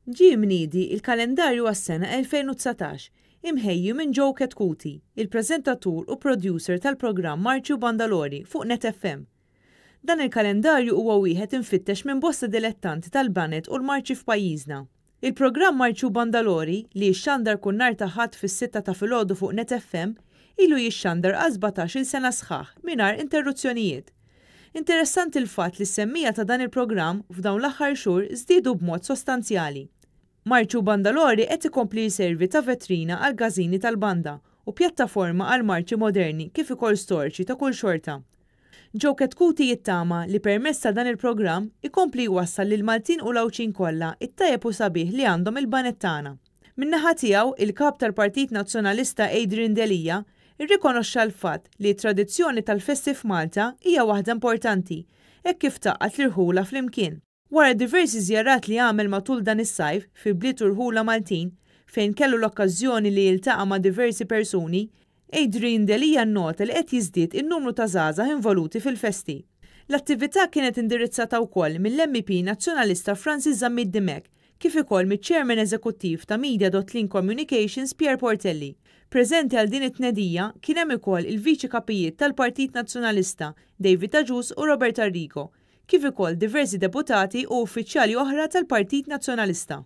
Ġie mniedi il-kalendarju għas-sena 2019, imħejji minn Joe Chetcuti, il-preżentatur u producer tal-programm Marċi u Bandalori fuq Net FM. Dan il-kalendarju huwa wieħed imfittex minn bosta dilettanti tal-baned u l-marċi f'pajjiżna. Il-programm Marċi u Bandalori, li jixxandar kull nhar ta' Ħadd fis-sitta ta' filgħodu fuq Net FM, ilu jixxandar għal 17-il sena sħaħ mingħajr interruzzjonijiet. Interessanti l-fatt li s-semmiegħa ta' dan il-programm f'dawn l-aħħar xhur żdiedu b'mod sostanzjali. Marċi u Bandalori qed ikompli jservi ta' vetrina għall-każini tal-banda u pjattaforma għal marċi moderni kif ukoll storiċi ta' kull xorta. Joe Chetcuti jittama li permezz ta' dan il-programm ikompli jwassal lill-Maltin u l-Għawdxin kollha t-tajjeb u sabiħ li għandhom il-baned tagħna. Min-naħa tiegħu, il-Kap tal-Partit Nazzjonalista Adrian Delia rrikonoxxa l-fatt li t-tradizzjoni tal-festi f'Malta hija waħda importanti hekk kif tgħaqqad l-irħula flimkien. Wara diversi żjarat li għamel matul dan is-sajf fi bliet u rħula Maltin, fejn kellu l-okkażjoni li jiltaqa' ma' diversi persuni, Adrian Delia nnota li qed jiżdied in-numru ta' żgħażagħ involuti fil-festi. L-attività kienet indirizzata wkoll mill-MEP Nazzjonalista Francis Zammit Dimech kif ukoll miċ-Chairman Eżekuttiv ta' Media dot Link Communications Pierre Portelli. Preżenti għal din it-tnedija kien hemm ukoll il-Viċi Kapijiet tal-Partit Nazzjonalista David Agius u Robert Arrigo, kif ukoll diversi deputati u uffiċjali oħra tal-Partit Nazzjonalista.